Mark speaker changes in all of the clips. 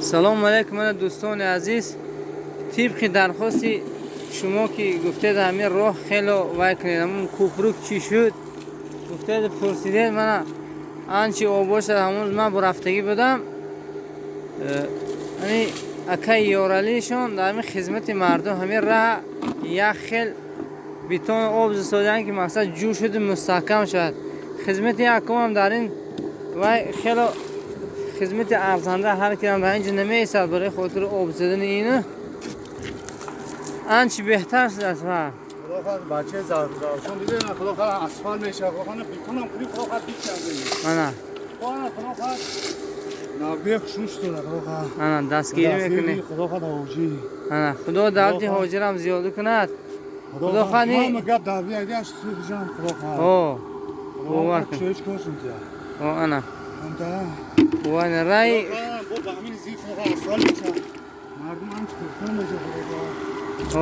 Speaker 1: Салому алейкум дӯстони азиз. Тибқи дархости шумо ки гуфтед ҳамин роҳ хело вай кунед, ҳамун кӯпрук чӣ шуд гуфтед, пурсидед. Мана анчи об бошад, ҳамун ман бурафтагӣ будам. Ани акаи Ёралишон дар ҳамин хизмати мардум ҳамин раҳ як хел бетон об зисодаанд, ки мақсад ҷӯ шуду мустаҳкам шавад. Хизмати якумам дар ин вай хело хизмати арзанда, ҳар кирам дар инҷа намеистад барои хотири об задани ину анчи беҳтар шудааст ва
Speaker 2: Худо хоҳад бачаи Зарафшон дидем, худо хоҳад асфалт мешавад, худо хоҳад бетонам кунем, худо хоҳад бикардем.
Speaker 1: Ана.
Speaker 2: Худо хоҳад навбе хушрӯ шуда, худо хоҳад.
Speaker 1: Ана, дастгирӣ мекунӣ.
Speaker 2: Худо хоҳад ҳоҷӣ.
Speaker 1: Ана, худо давлати ҳоҷирам зиёда кунад. Худо хоҳад.
Speaker 2: Ҳама гап дар биядиаш суҷан, худо хоҳад.
Speaker 1: О, бовар кун.
Speaker 2: Чӣ кор шуд?
Speaker 1: О, ана. Вана рай.
Speaker 2: Бо ба ҳамин зир худо хоҳад асфалт мешавад. Мардум ҳам чӣ мешавад, худо хоҳад.
Speaker 1: О.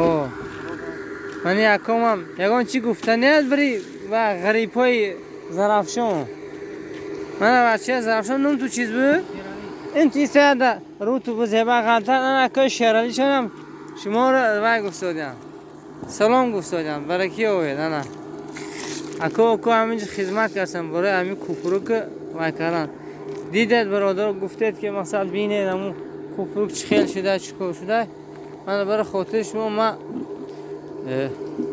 Speaker 1: Ман якомам ягон чӣ гуфтаният бири ва ғарибҳои Зарафшон. Мана бачаи Зарафшон, ном ту чиз буд? Ин тисада рӯ ту бузеба ғалтар. Ана акои Шералишонам шуморо вай гуфтодиям. Салом гуфтодиям. Баракӣ овед ана. Ако ако ҳаминҷо хизмат кардам барои ҳамин кӯпрук вай кардан. Дидед, бародар, гуфтед ки мақсад бинед ҳамун кӯпрук чӣ хел шуда, чӣ кор шуда. Ман барои хотири шумо ман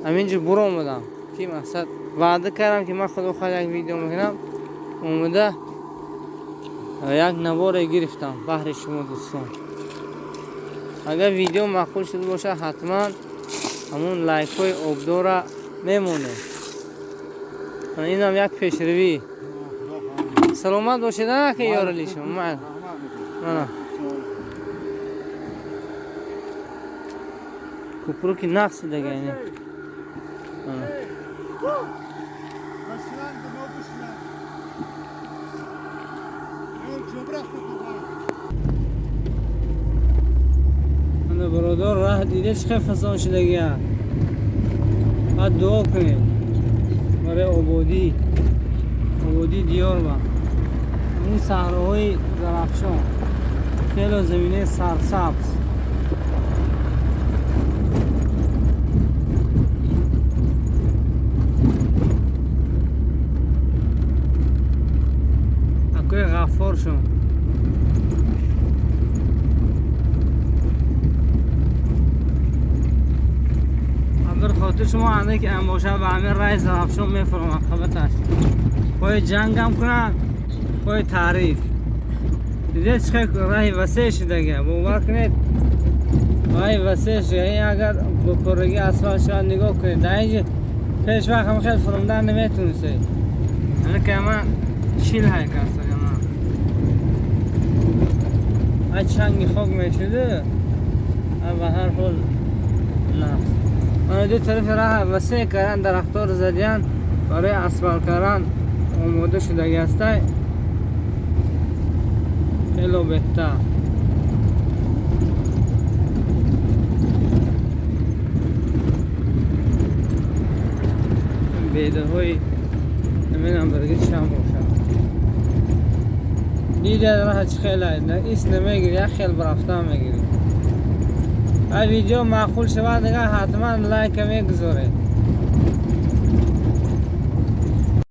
Speaker 1: ҳаминҷо буромадам, ки мақсад ваъда кардам, ки ман худо хоҳад як видео мекунам. Омада як наворе гирифтам баҳри шумо, дӯстон. Агар видео маъқул шуда бошад, ҳатман ҳамун лайкҳои обдора мемонед. Инам як пешравӣ. Саломат бошед, ака Ёрали шумо. Мана кӯпруки нақс шудага ини. Ана.
Speaker 2: Башинан, бишинан. Ё,
Speaker 1: Ана бародар, раҳ дида чӣ хел фасон шудагия. Баъд дуо кунед барои ободии диёр ва ин саҳроҳои Зарафшон, хело заминаи сарсабз. Акои Ғаффоршон. Абр хотир шумо анда ки ам бошад, ба ҳамин раи Зарафшон мефуромад қабаташ. Пои ҷангам кунад, пои таъриф. Дидед чӣ хел раҳи васеъ шудага, бовар кунед, раҳи васеъ шуда. Ин агар бо пуррагӣ асфалт шавад, нигоҳ кунед, дар инҷа пеш вақт ҳам хел фуромдан наметонистед. Ана ки ман чил ҳай кардагам. Ай чанги хок мешуду, ба ҳар ҳол нақс. Ана ду тарафи раҳ васеъ кардан, дарахтҳоро задиян, барои асфалт кардан омода шудагӣ ҳастай. Хело беҳтар. Бедаҳои намедонам барги чанд бошад. Дидед раҳ чӣ хел ис намегири, як хел рафтан мегири. Ай видео маъқул шавад, дигар ҳатман лайка мегузоред.